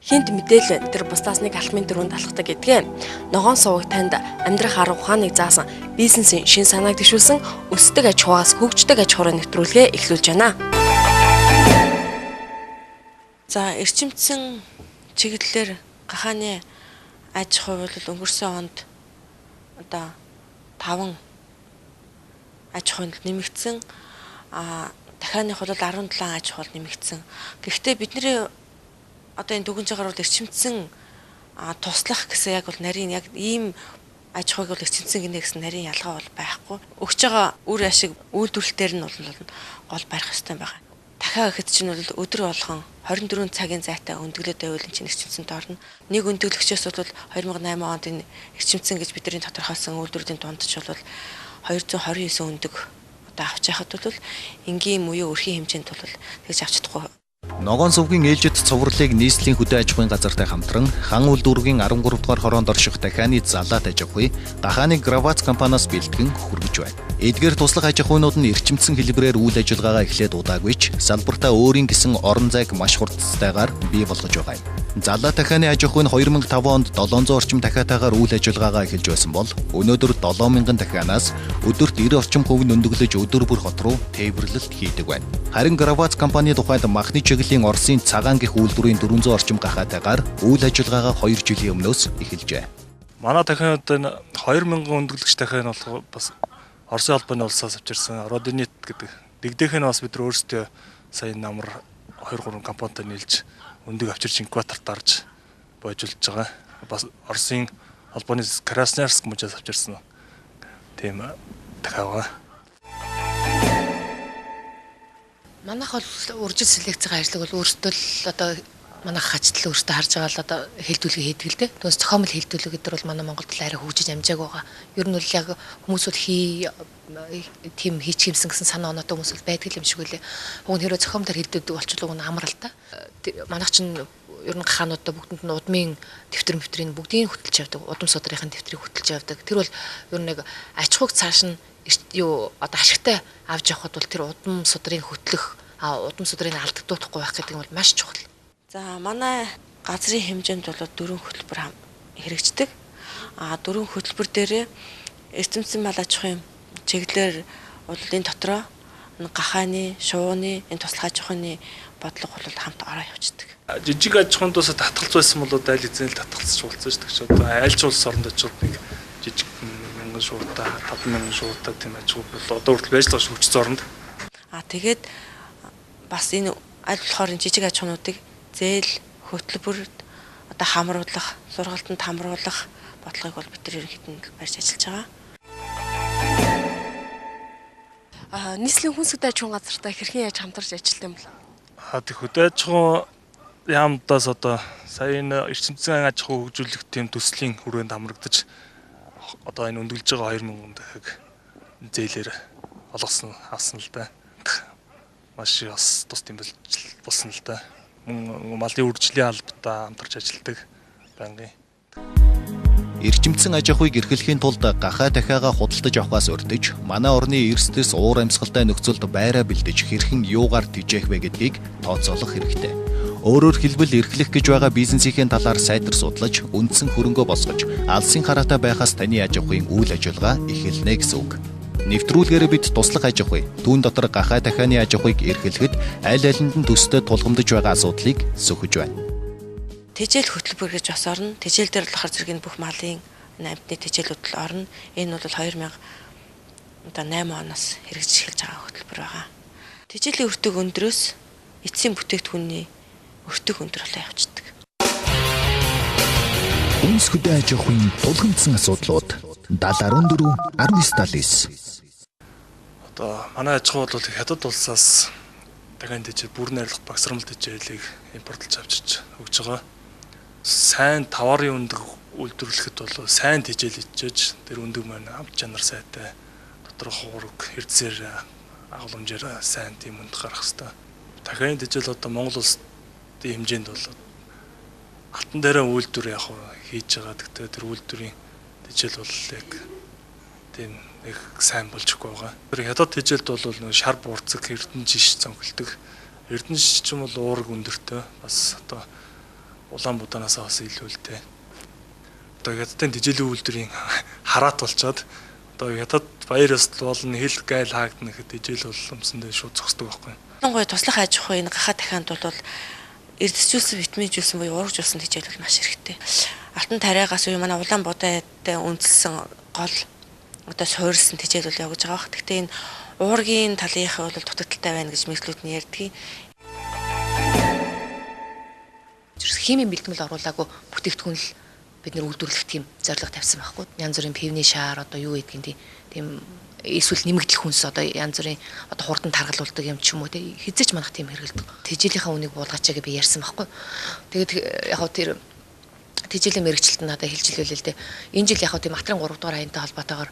Хинт мэдээлэл тэр бусдаас нэг алхмын дөрөнд алхдаг гэдгээ. Ногоон суваг танд амьдрах арга ухааныг заасан, бизнесийн шин санааг дэвшүүлсэн өсдөг аж ахуйгаас хөгждөг аж ахуйн нэвтрүүлгээ эхлүүлж байна. За, эрчимцэн чиглэлээр гахааны аж ахуй бол өнгөрсөн онд одоо 5 аж ахуйнд нэмэгдсэн. Дахианых бол 17 аж ахуй нэмэгдсэн. Гэхдээ бидний одоо энэ дүгнж байгаагаар бол эрчимцэн туслах гэсэн яг бол нарийн яг ийм аж ахуйг бол эрчимцэн гинэ гэсэн нарийн ялгаа бол байхгүй. Өгч байгаа үр ашиг үйлдвэрлэлтээр нь бол гол барих ёстой байгаа. Дахиад гэхэд чинь бол өдөр болгон 24 цагийн зайтай өндөглөөд байвал энэ чинь эрчимцэнт орно. Нэг өндөглөгчөөс бол 2008 онд энэ эрчимцэн гэж бидний тодорхойлсон үйлдвэрүүдийн дунд ч бол 229 өндөг одоо авч яхад бол энгийн муу өрхийн хэмжээнд бол тэгж авч чадахгүй. Ногоон сувгийн ээлжит цувралыг нийслэлийн хөдөө аж ахуйн газартай хамтран хан үйлдвэрийн 13 дугаар хороонд орших дахианы залаат аж ахуй гахааны Гравац компаниас бэлтгэн хүргэж байна. Эдгээр туслах аж ахуйнууд нь эрчимцэн хэлбэрээр үйл ажиллагаагаа эхлээд удаагүй ч салбартаа өөрийн гэсэн орон зайг маш хурдтайгаар бий болгож байгаа юм. Залаа дахианы аж ахуй нь 2005 онд 700 орчим дахиатайгаар үйл ажиллагаагаа эхэлж байсан бол өнөөдөр 7000 дахианаас өдөрт 90 орчим хувь нь өндөглөж өдөр бүр хот руу тээвэрлэлт хийдэг байна. Харин Гравац компани тухайд махны чиглэлийн Оросын цагаан гих үйлдвэрийн 400 орчим гахаатайгаар үйл ажиллагаагаа 2 жилийн өмнөөс эхэлжээ. Манай дахианууд энэ 2000 өндөглөгч дахиан болох бас Оросын холбооны улсаас авчирсан Родинит гэдэг. Дэгдэх нь бас бид нар өөрсдөө сая намар 2-3 компанитай нийлж өндөг авчирч инкубаторт дарж бойжуулж байгаа. Бас Оросын холбооны Красноярск мужаас авчирсан тийм дахиа байгаа. Манайх бол уржил селекцийн ажлыг бол өөрсдөө л одоо манайх хачтал өөрсдөө харж байгаа л одоо хэлдвүлгээ хийдэг л дээ. Түүнээс зохиомл хэлдвүлэг гэдэг бол манай Монголд л арай хөгжиж амжааг байгаа. Ер нь бол яг хүмүүс бол тийм хийчих юмсан гэсэн санаа оноотой хүмүүс бол байдаг юм шиг үлээ. Уг нь хэрвээ зохиомлоор хэлдвүлдэг болчихлоо уг нь амар л та. Манайх чинь ер нь гахаануудаа бүгдэнд нь удмын дэвтэр мэвтрийг бүгдийг хөтөлж явдаг. Удам судрынхын дэвтрийг хөтөлж явдаг. Тэр бол ер нь нэг аж ахуйг цааш нь юу одоо ашигтай авч явхад бол тэр удам судрыг хөтлөх, удам судрыг алдагдуулахгүй байх гэдэг нь бол маш чухал. За, манай газрын хэмжээнд бол 4 хөтөлбөр хэрэгждэг. 4 хөтөлбөр дээрээ эрчимцэн мал аж ахуйн чиглэлээр бол энэ дотроо гахааны, шувууны, энэ туслах аж ахуйны бодлого бол хамт ороо явчихдаг. Жижиг аж ахуйн тусаа татгалц байсан бол аль хэзээ л татгалцж уулзсан шүү дээ. Одоо аль ч улс оронд очиод нэг жижиг мянган шуутай, 5000 шуутай тийм аж ахуй бол одоо хүртэл байж л байгаа хүч зоронд. Тэгээд бас энэ аль болохоор энэ жижиг аж ахуйнуудыг зээл, хөтөлбөр одоо хамруулах, сургалтанд хамруулах бодлогыг бол бид нар ерөнхийдөө барьж ажиллаж байгаа. Нийслэлийн хүнс хөдөө аж ахуйн газартай хэрхэн яаж хамтарч ажилладаг юм бэ? Тэг хөдөө аж ахуйн яамдаас одоо сая энэ эрчимцэн аж ахуй хөгжүүлэх тийм төслийн хүрээнд хамрагдаж одоо энэ өндөглөж байгаа 2000 дахиаг зээлээр олгосон авсан л да. Маш бас тус тийм болсон л да. Мөн малын үржлийн албатай хамтарч ажилладаг байнгын. Эрчимцэн аж ахуйг эрхлэхийн тулд гахаа дахиагаа худалдаж авахаас урьдаж манай орны эрсдэс уур амьсгалтай нөхцөлд байраа бэлдэж хэрхэн юугаар тижээх вэ гэдгийг тооцоолох хэрэгтэй. Өөрөөр хэлбэл эрхлэх гэж байгаа бизнесийн талаар сайтар судлаж, үндсэн хөрөнгөө босгож, алсын хараатай байхаас таны аж ахуйн үйл ажиллагаа эхэлнэ гэсэн үг. Нэвтрүүлгээрээ бид туслах аж ахуй, түүн дотор гахаа дахианы аж ахуйг эрхлэхэд аль алинд нь төстэй тулгамдж байгаа асуудлыг сөхөж байна. Тэжээл хөтөлбөр гэж бас орно. Тэжээл дээр болохоор зэрэг энэ бүх малын амьтны тэжээлүүд л орно. Энэ бол 2008 оноос хэрэгжиж эхэлж байгаа хөтөлбөр байгаа. Тэжээлийн өртөг өндрөөс эцсийн бүтээгдэхүүний өртөг өндөр болоо явчихдаг. Үнс хөдөө аж ахуйн тулгамдсан асуудлууд 7014 1979. Одоо манай аж ахуй бол хятад улсаас дахиад тэжээл бүр найрлах багсрамл тэжээлийг импортлж авчирч өгч байгаа. Сайн таварын өндөг үйлдвэрлэхэд бол сайн тэжээл ичээж тэр өндөг маань амт чанар сайтай доторх хуураг хэрцээр агуулмжаар сайн тийм өндөг гарах хэвээр. Дахиад тэжээл одоо Монгол улсын хэмжээнд бол алтан дээрээ үйлдвэр яг хийж байгаа. Гэхдээ тэр үйлдвэрийн тэжээл бол яг тийм нэг сайн болчихгүй байгаа. Тэр хятад тэжээлд бол нэг шар буурцаг эрдэнэ жиш цонхолдог. Эрдэнэ жиш ч юм бол уураг өндөртэй бас одоо Улаан будаанаас бас илүү л дээ. Одоо хятадын тэжээлийн үйлдвэрийн хараат болчоод одоо хятад баяр ёслол болно, хил гайл хаагдана гэхэд тэжээл бол өмсөндөө шууд зогсдог байхгүй. Ялангуяа туслах аж ахуй энэ гахаа дахианд бол эрдэсжүүлсэн, витаминжүүлсэн буюу уургажуулсан тэжээл бол маш хэрэгтэй. Алтан тариагаас үе манай улаан будаатай үндэслэн гол одоо суурилсан тэжээл бол явж байгаа бах. Гэхдээ энэ уургийн талынх бол дутагдaltaй байна гэж мэдлүүд нь ярьдгийг. Химийн бэлтгэл оруулаагүй бүтээгдэхүүн л бид нэр үйлдвэрлэх тийм зорилго тавьсан байхгүй. Янз бүрийн пивний шаар одоо юу гэдгийг тийм эсвэл нэмэгдэл хүнс одоо янз бүрийн одоо хурдан таргалуулдаг юм ч юм уу тий хизээч манах тийм хэрэгэлдэг. Тэжээлийнхаа үнийг буулгаач гэж би ярьсан байхгүй. Тэгээд яг хав тэр тэжээлийн мэрэгчлэлт надад хэлж илүүлээ л дээ. Энэ жил яг хав тийм атрын 3 дугаар аянтай холбоотойгоор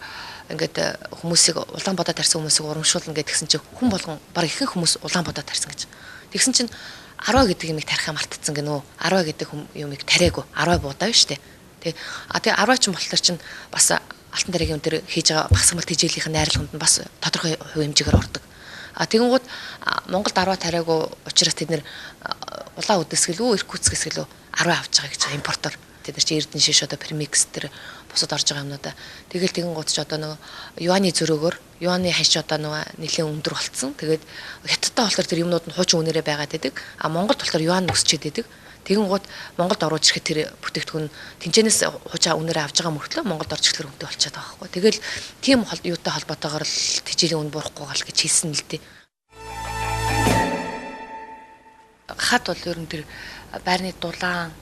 ингээд хүмүүсийг улаан бодоо тарьсан хүмүүсийг урамшуулна гэдгсэн чинь хүн болгон баг ихэнх хүмүүс улаан бодоо тарьсан гэж. Тэгсэн чинь 10 гэдэг юмыг тарихаа мартцсан гэнэ үү? 10 гэдэг юмыг тариагүй. 10 будаа биш үү? Тэг. А тэгээ 10 ч болохоор чинь бас алтан дараагийн өндөр хийж байгаа багсгамал тэжээлийнх нь найрлаганд нь бас тодорхой хувь хэмжээгээр ордог. А тэгэнгүүт Монголд 10 тариагүй учраас тэд нэр улаан үдэс гэлүү Иркутскээс гэлүү 10 авч байгаа гэж импортоор. Тэд нар чи Эрдэнэ шиш одоо премикс тэр бусад орж байгаа юмнуудаа. Тэгэл тэгэнгүүт ч одоо нөгөө юаны зөрөөгөр юаны ханш одоо нөгөө нэлээд өндөр болцсон. Тэгээд хятадтай болохоор тэр юмнууд нь хуучин үнээрээ байгаад байдаг. А Монголд болохоор юан өсчээд байдаг. Тэгэнгүүт Монголд оруулж ирэхэд тэр бүтээгдэхүүн тэнцэнээс хуучаа үнээрээ авж байгаа мөртлөө Монголд орж ирэхээр үнэтэй болчиход байгаа байхгүй. Тэгэл тийм юутай холбоотойгоор л тэжээлийн үн буурахгүй гал гэж хэлсэн л дээ. Хад бол ер нь тэр байрны дулаан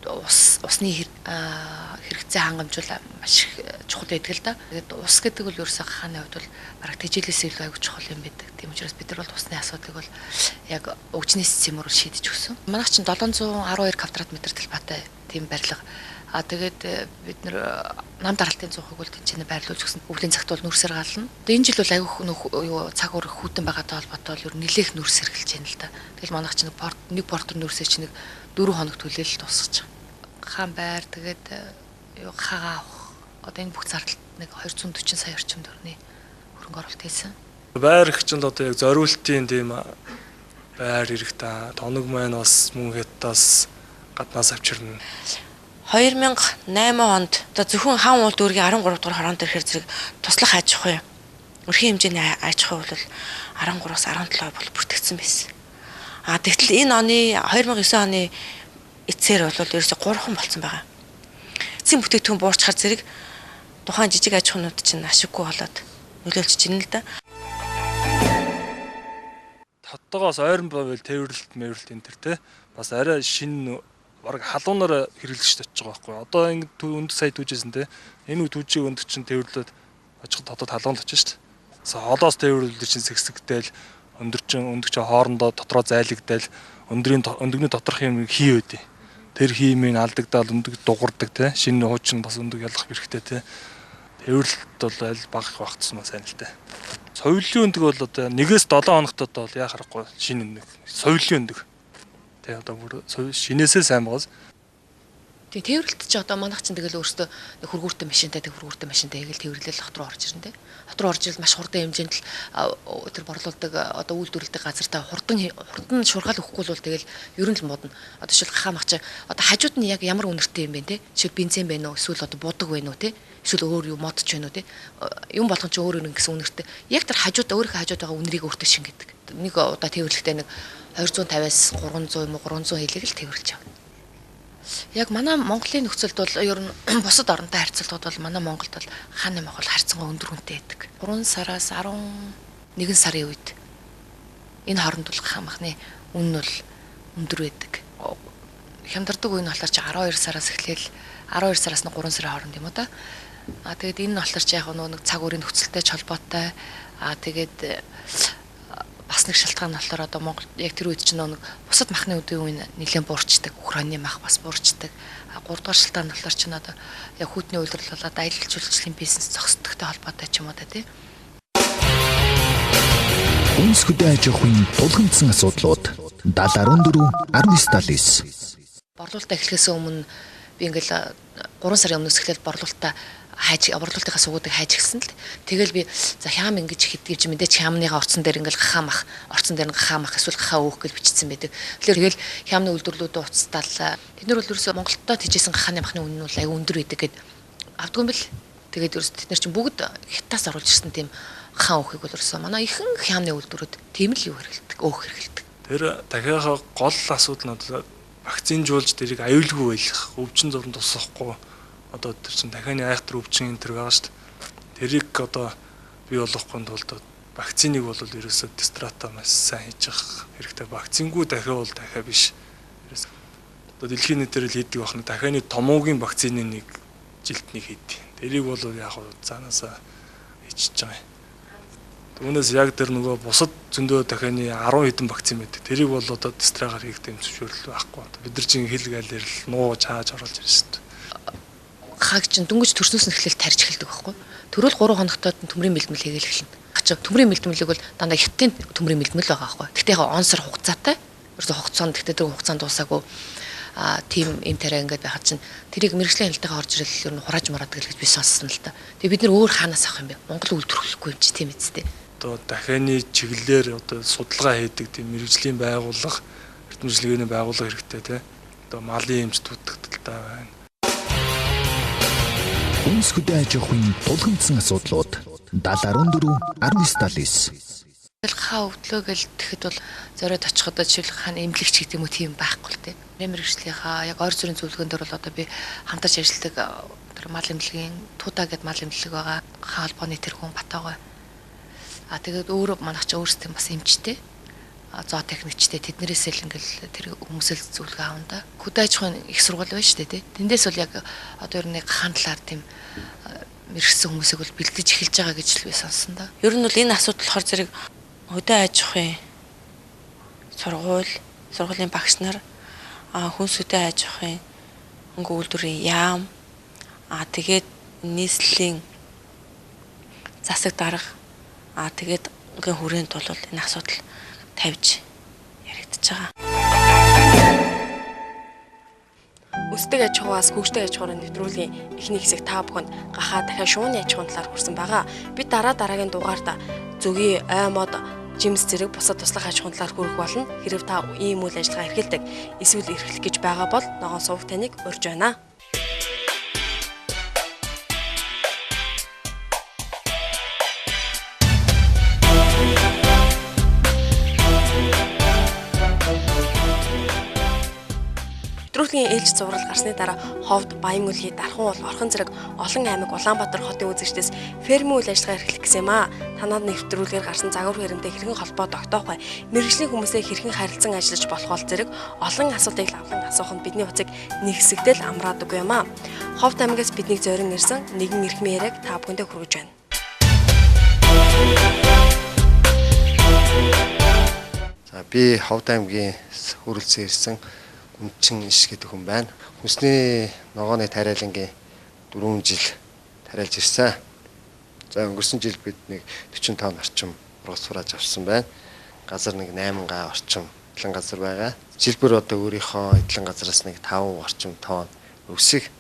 усны хэрэгцээ хангамж бол маш их чухал байдаг л да. Тэгээд ус гэдэг бол ерөөсөө хааны хувьд бол бараг тэжээлээс илүү аягүй чухал юм байдаг. Тийм учраас бид нар бол усны асуудлыг бол яг өвчний системээр шийдэж өгсөн. Манайх чинь 712 квадрат метр талбайтай тийм барилга. А тэгээд бид нэр нам даралтын цонхыг бол тэнцэнэ байрлуулж өгсөн. Өвлийн цагт бол нүрсээр гална. Одоо энэ жил бол аягүй юу цаг ур хүйтэн байгаатай холбоотой бол ер нь нэлээх нүрс хэрглэж байна л да. Тэгэл манайх чинь порт нэг портер нүрсээ чинь нэг 4 хоног түлээл дуусгаж байгаа. Хаан байр тэгээд юу хагаа авах. Одоо энэ бүх зардалд нэг 240 сая орчим төгрөгийн хөрөнгө оруулалт хийсэн. Байр их чинь одоо яг зориултын тийм байр ирэх та. Тоног маань бас мөн хятадаас гаднаас авчирна. 2008 онд одоо зөвхөн хан уул дүүргийн 13 дугаар хороонд ирэхээр зэрэг туслах аж ахуй өрхийн хэмжээний аж ахуй бол 13-аас 17 бол бүртгэгдсэн байсан. А тэгтэл энэ оны 2009 оны эцсээр бол ерөөсө 3хан болцсон байгаа. Эцсийн бүтээгдэхүүн буурчхаар зэрэг тухайн жижиг аж ахуйнууд чинь ашиггүй болоод нөлөөлж чинь л да. Тодтогоос ойрон байвал тээвэрлэлт мэвэрлэлт энэ төр те бас арай шинэ бараг халуунаар хэрэглэгчд очиж байгаа байхгүй. Одоо ингэ өндөг сая түүжсэн те. Энэ үг түүжийг өндөг чинь тээвэрлээд очих дотоод халуун л очиж шүү дээ. Холоос тээвэрлэлд чинь сэгсэгтэл өндөр чинь өндөг чинь хоорондоо дотроо зайлагдал өндрийн өндөгний доторх юм хий байдیں۔ Тэр хиймийг алдагдаал өндөг дугуурдаг те. Шинэ хуучин бас өндөг ялах хэрэгтэй те. Тээвэрлэлт бол аль бага их байх тусмаа сайн л те. Соёлын өндөг бол одоо 1-ээс 7 хоногт одоо бол яа харахгүй шинэ өндөг. Соёлын өндөг. Тэ одоо бүр шинээсээ сайн байгаас. Тий, тээвэрлэлт чи одоо манайх чинь тэгэл өөрөөсөө хөргүүртэй машинтай тэг хөргүүртэй машинтай тэгэл тээвэрлэл хот руу орж ирнэ тэ. Хот руу орж ирэл маш хурдан хэмжээнд л тэр борлуулдаг одоо үйлдвэрлэдэг газартаа хурдан шургаал өгөхгүй бол тэгэл ер нь л модно. Одоо жишээл гахаа мах чи одоо хажууд нь яг ямар үнэртэй юм бэ тэ. Жишээл бензин байна уу эсвэл одоо будаг байна уу тэ. Эсвэл өөр юу мод ч байна уу тэ. Юм болгон чи өөр өөр гэсэн үнэртэй. Яг тэр хажууд өөрийнхөө хажууд байгаа үнэрийг өөртөө шингээдэг. Нэг удаа тээвэрлэхдээ нэг 250-аас 300 юм уу 300 хэлийг л тээвэрлж явна. Яг манай Монголын нөхцөлд бол ер нь бусад оронтой харьцуулахад бол манай Монголд бол хааны мах бол харьцангуй өндөр үнэтэй байдаг. 3 сараас 11 сарын үед энэ хооронд бол хаан махны үн нь бол өндөр байдаг. Хямдардаг үе нь болохоор чи 12 сараас эхлээл 12 сараас нь 3 сарын хооронд юм уу да. А тэгээд энэ нь болохоор чи яг нэг цаг үеийн нөхцөлтэй ч холбоотой. А тэгээд бас нэг шалтгаан нь болохоор одоо Монгол яг тэр үед чинь нэг бусад махны үдийн үе нэлээд буурчдаг, үхэр хоньны мах бас буурчдаг. А 3 дугаар шалтгаан нь болохоор чинь одоо яг хүүтний улирал болоод аялал жуулчлалын бизнес зогсдогтой холбоотой ч юм уу да тий. Үнс хөдөө аж ахуйн тулгамдсан асуудлууд 7014 1979. Борлуулалтаа эхлэхээс өмнө би ингээл 3 сарын өмнөөс эхлээл борлуулалтаа Хайж авралуултынхаа сувгуудыг хайж эхэлсэн л. Тэгэл би за хям ингэж хийдэг гэж мэдээч хямныхаа орцон дээр ингээл гахаа мах, орцон дээр нь гахаа мах эсвэл гахаа өөх гэж бичсэн байдаг. Тэгэхээр тэгэл хямны үйлдвэрлэлүүдээ уцтаал. Тэд нар бол ерөөсөө Монголдоо тэжээсэн гахааны махны үнэ нь бол аюу өндөр байдаг гэд авдгүй юм бэл. Тэгээд ерөөс тэд нар чинь бүгд хятаас оруулж ирсэн тийм гахаа өөхийг бол ерөөсөө манай ихэнх хямны үйлдвэрүүд тийм л юу хэрэгэлдэг, өөх хэрэгэлдэг. Тэр дахиаха гол асуудал нь одоо вакцинжуулж тэрийг аюулгүй байлгах, өвчин зурм тусахгүй одоо тэр чинь дахианы айхтар өвчин энэ төр байгаа шүү дээ. Тэрийг одоо бий болгохгүй тулд вакциныг бол ерөөсөө дистрата маш сайн хийж явах хэрэгтэй. Вакцингүй дахиа бол дахиа биш. Ерөөсөө одоо дэлхийн нийтээр л хийдэг байх нь дахианы томоогийн вакцины нэг жилд нэг хийдэг. Тэрийг бол яг цаанаасаа хийчихэж байгаа юм. Түүнээс яг тэр нөгөө бусад зөндөө дахианы 10 хэдэн вакцин байдаг. Тэрийг бол одоо дистрагаар хийх дэм зөвшөөрөл байхгүй. Бид нар чинь хэл галээр л нууж хааж оруулж ирсэн шүү дээ. Хаг чинь дөнгөж төрснөөс нь эхлээл тарьж эхэлдэг байхгүй. Төрөөл 3 хоногтоод төмрийн бэлтгэл хийгээл эхэлнэ. Гачаа төмрийн бэлтгэлийг бол дандаа хятадын төмрийн бэлтгэл байгаа байхгүй. Гэхдээ яг онсор хугацаатай. Ерөөсө хугацаанд гэхдээ тэр хугацаанд дуусаагүй тийм им тариа ингээд байхад чинь тэрийг мэрэгжлийн хяналтайгаа орж ирэл ер нь хурааж мараадаг л гэж би сонссон л та. Тэгээ бид нар өөр хаанаас авах юм бэ? Монгол үйлдвэрлэхгүй юм чи тийм үстэй. Одоо дахианы чиглэлээр одоо судалгаа хийдэг тийм мэрэгжлийн байгууллага, эрдэмтдийн байгууллага хэрэгтэй тий. Одоо малын эмч дутагдaltaй байна. Үнс хөдөө аж ахуйн тулгамдсан асуудлууд 7014 1979. Хаа өвдлөө гэл тэгэхэд бол зориод очиход жишээл хаана эмнэлэгч гэдэг юм уу тийм байхгүй л дээ. Мэргэжлийнхаа яг ойр зүрийн зөвлөгөөн дээр бол одоо би хамтарч ажилладаг тэр мал эмнэлгийн Тудаа гэд мал эмнэлэг байгаа. Хаан холбооны тэргүүн Батоогой. А тэгээд өөр манайх ч өөрсдөө бас эмчтэй, зоотехникчтэй тэднэрээс л ингээл тэр хүмүүсэл зөвлөгөө авна да. Хөдөө аж ахуйн их сургууль байна шүү дээ тий. Тэндээс бол яг одоо ер нь хаан талаар тийм мэргэсэн хүмүүсийг бол бэлдэж эхэлж байгаа гэж л би сонссон да. Ер нь бол энэ асуудал болохоор зэрэг хөдөө аж ахуйн сургууль, сургуулийн багш нар, хүнс хөдөө аж ахуйн хөнгө үйлдвэрийн яам, тэгээд нийслэлийн засаг дарга, тэгээд ингийн хүрээнд бол энэ асуудал тавьж яригдчихэж байгаа. Өсдөг аж ахуйгаас хөгждөг аж ахуйн нэвтрүүлгийн эхний хэсэг та бүхэнд гахаа дахиад шууны аж ахуйн талаар хүрсэн байгаа. Би дараа дараагийн дугаард зөгийн ой мод жимс зэрэг бусад туслах аж ахуйн талаар хүрэх болно. Хэрв та ийм үйл ажиллагаа эрхэлдэг эсвэл эрхлэх гэж байгаа бол ногоон сувг таныг урьж байна. Нэвтрүүлгийн ээлж зурвал гарсны дараа Ховд, Баян-Үлгий, Дархан уул, Орхон зэрэг олон аймаг Улаанбаатар хотын үзэгчдээс фермийн үйл ажиллагаа эрхлэх гэсэн юм аа. Танад нэвтрүүлгээр гарсан загвар хэрэмтэй хэрхэн холбоо тогтоох вэ? Мэргэжлийн хүмүүсээ хэрхэн харилцан ажиллаж болох бол зэрэг олон асуултыг лавлан асуух нь бидний утсыг нэг хэсэгтэл амраад үгүй юм аа. Ховд аймагаас биднийг зорин ирсэн нэгэн эрхмийн яриаг та бүхэндээ хүргэж байна. За би Ховд аймгийн хүрэлцэн ирсэн Гүнчин иш гэдэг хүн байна. Хүнсний ногооны тариалангийн 4 жил тариалж ирсэн. За өнгөрсөн жил бид нэг 40 тонн орчим ургац хурааж авсан байна. Газар нэг 8 га орчим эдлэн газар байгаа. Жил бүр одоо өөрийнхөө эдлэн газараас нэг 5 орчим тонн өвсийг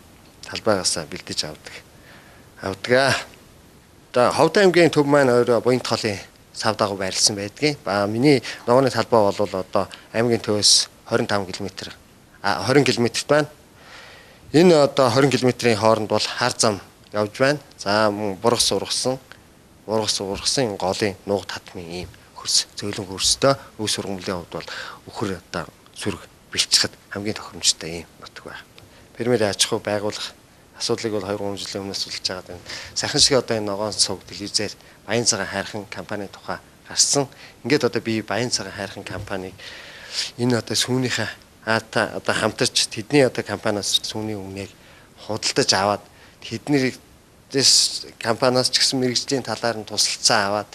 талбайгаасаа бэлдэж авдаг. Авдаг. Одоо Ховд аймгийн төв маань өөрөө буян толын сав дагуу байрлсан байдгийн. Ба миний ногооны талбай бол одоо аймгийн төвөөс 25 км 20 км-т байна. Энэ одоо 20 км-ийн хооронд бол хар зам явж байна. За мөн бургас ургасан энэ голын нууг татмын ийм хөрс зөөлөн хөрстэй өвс ургамлын хувьд бол үхэр одоо сүрэг бэлчихэд хамгийн тохиромжтой ийм нутаг байна. Фермер аж ахуй байгуулах асуудлыг бол 2-3 жилийн өмнө судалж байгаа юм. Сайхан шиг одоо энэ ногоон сувг телевизээр Баян цагаан хайрхан компани тухай гарсан. Ингээд одоо би Баян цагаан хайрхан компаниг энэ одоо сүүнийхээ одоо хамтарч тэдний одоо компаниас сүүний үнээг худалдаж аваад тэднээс компаниас ч гэсэн мэргэжлийн талаар нь тусалцаа аваад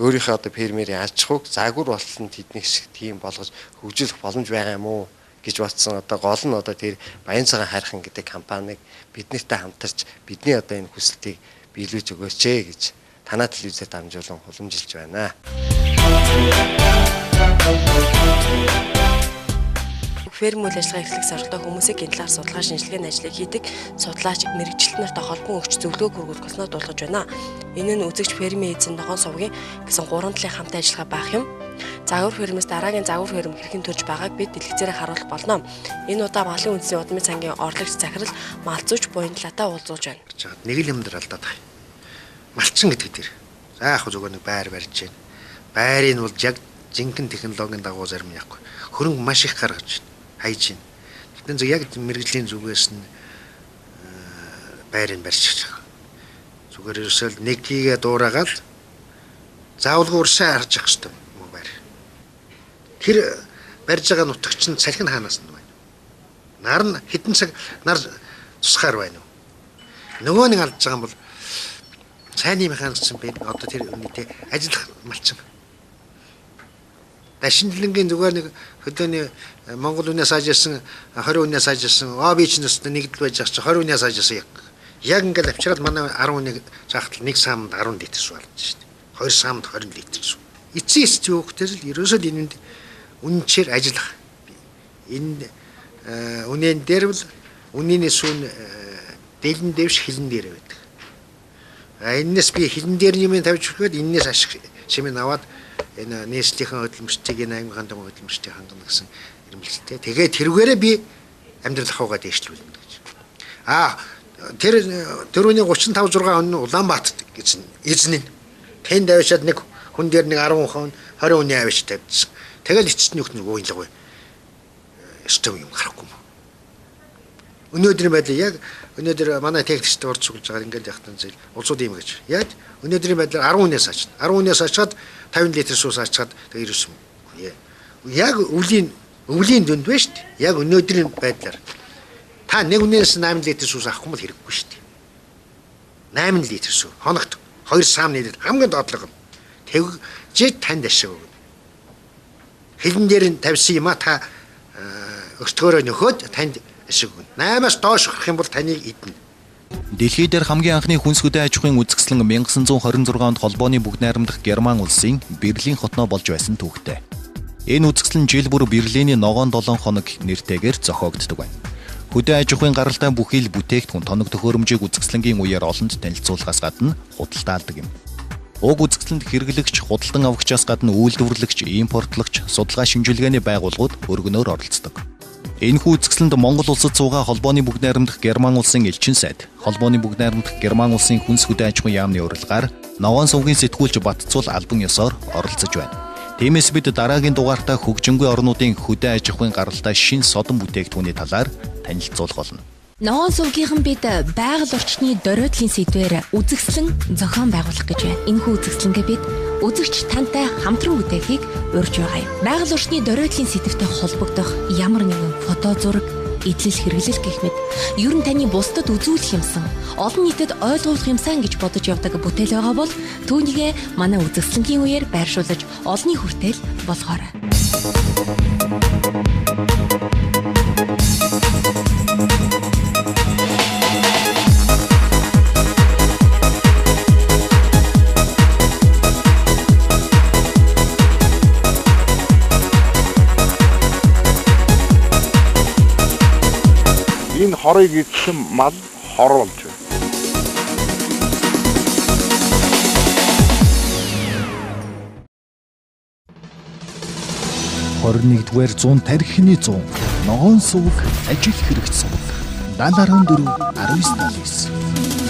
өөрийнхөө одоо фермерийн аж ахуйг загвар болтол нь тэдний шиг тийм болгож хөгжүүлэх боломж байгаа юм уу гэж бодсон. Одоо гол нь одоо тэр Баян цагаан хайрхан гэдэг компаниг биднэртэй хамтарч бидний одоо энэ хүсэлтийг биелүүлж өгөөч ээ гэж танаа телевизээр дамжуулан уламжилж байна. ферм үйл ажиллагаа эрхлэх зорилготой хүмүүсийг энэ талаар судалгаа шинжилгээний ажлыг хийдэг судлаач мэргэжилт нартай холбон өгч зөвлөгөө хүргүүлэх болсноо дуулгаж байна. Энэ нь үзэгч фермийн эзэн ногоон сувгийн гэсэн гурван талын хамтын ажиллагаа байх юм. Загвар фермээс дараагийн загвар ферм хэрхэн төрж байгааг бид дэлгэцээрээ харуулах болно. Энэ удаа малын үндэсний удмын сангийн орлогч захирал Малзууч Буянлаатай уулзуулж байна. Нэг л юм дээр алдаад байгаа. Малчин гэдэг дээр. За яг зүгээр нэг байр барьж байна. Байрыг бол яг жинхэнэ технологийн дагуу зарим яахгүй. Хөрөнгө маш их гаргаж байна. Хайж байна. Тэгтэн зөв яг мэргэжлийн зүгээс нь байрыг барьж байгаа. Зүгээр ерөөсөө л нэг хийгээ дуурайгаал заавалгүй уршаа харж явах хэрэгтэй. Тэр барьж байгаа нутагч нь салхин хаанаас нь байна. Нар нь хэдэн цаг нар тусгаар байна уу? Нөгөө нэг алдж байгаа юм бол сайнны механик чинь бэ? Одоо тэр үнэтэй ажиллах малчин. Дашинлангийн зүгээр нэг хөдөөний Монгол үнээс ажилласан 20 үнээс ажилласан аа би чинь өстө нэгдэл байж байгаа чинь 20 үнээс ажилласан яг ингээл авчираад манай 10 үнийг заахтал нэг саамд 10 литр суу алдж шүү дээ. 2 саамд 20 литр суу. Эцсийн эцэст юу гэтэл ерөөсөө л энэнд үнэнчээр ажиллах. Энэ үнэн дээр бол үнийн сүүн дэлэн дэвш хилэн дээр байдаг. А энэс би хилэн дээр юм тавьж өгөхөд энэс ашиг шимэн аваад энэ нийслэлийн хөдөлмөрчдийг энэ аймгийн том хөдөлмөрчдийг хангана гэсэн эрмэлзэлтэй. Тэгээд тэрүүгээрээ би амьдрал ахуйгаа дээшлүүлнэ гэж. А тэр төрөний 35 6 хүн Улаанбаатарт гэсэн эзэн нь тэнд авчиад нэг хүн дээр нэг 10 хүн 20 хүний авч тавьчихсан. Тэгэл эцэст нь юхт нэг уйлгаа. Өстөм юм гарахгүй юм. Өнөөдрийн байдлаар яг өнөөдөр манай техникчд орж цуглаж байгаа ингээл яхтан зээл улсууд ийм гэж. Яг өнөөдрийн байдлаар 10 хүнээс ачна. 10 хүнээс ачаад 50 литр суус ачаад тэг ирсэн. Яг өвлийн дүнд байна шүү дээ. Яг өнөөдрийн байдлаар та нэг хүнээс 8 литр суус авахгүй бол хэрэггүй шүү дээ. 8 литр суу хоногт 2 саам нийлээд хамгийн доотлого нь тэгж танд ашиг өгнө. Хилэн дээр нь тавьсан юм а та өртгөөрөө нөхөөд танд ашиг өгнө. 8-аас доош гарах юм бол таныг идэнэ. Дэлхий дээр хамгийн анхны хүнс хөдөө аж ахуйн үзэсгэлэн 1926 онд холбооны бүгд найрамдах Герман улсын Берлин хотноо болж байсан түүхтэй. Энэ үзэсгэлэн жил бүр Берлиний ногоон 7 хоног нэртэйгээр зохиогддог байна. Хөдөө аж ахуйн гаралтай бүхий л бүтээгдэхүүн тоног төхөөрөмжийг үзэсгэлэнгийн үеэр олонд танилцуулахаас гадна худалдаалдаг юм. Уг үзэсгэлэнд хэрэглэгч, худалдан авагчаас гадна үйлдвэрлэгч, импортлогч, судалгаа шинжилгээний байгууллагууд өргөнөөр оролцдог. Энэхүү үзэсгэлэнд Монгол улсад суугаа холбооны бүгд найрамдах Герман улсын элчин сайд, холбооны бүгд найрамдах Герман улсын хүнс хөдөө аж ахуйн яамны урилгаар ногоон сувгийн сэтгүүлч Батцуул албан ёсоор оролцож байна. Тиймээс бид дараагийн дугаартаа хөгжингүй орнуудын хөдөө аж ахуйн гаралтай шин содон бүтээгдэхүүний талаар танилцуулах болно. Ногоон сувгийнхан бид байгаль орчны дөрөөдлийн сэдвээр үзэсгэлэн зохион байгуулах гэж байна. Энэхүү үзэсгэлэнгээ бид үзэгч тантай хамтран бүтээхийг урьж байгаа юм. Байгаль орчны дөрөөдлийн сэдвтэй холбогдох ямар нэгэн фото зураг, эдлэл хэрэглэл гэх мэт ер нь таны бусдад үзүүлэх юмсан, олон нийтэд ойлгуулах юмсан гэж бодож явдаг бүтээл байгаа бол түүнийгээ манай үзэсгэлэнгийн үеэр байршуулж олонний хүртэл болгоорой. Энэ хорыг идсэн мал хор болж байна. 21-р зуун тархины зуун ногоон сувг ажил хэрэгч сувг 70.4 1979.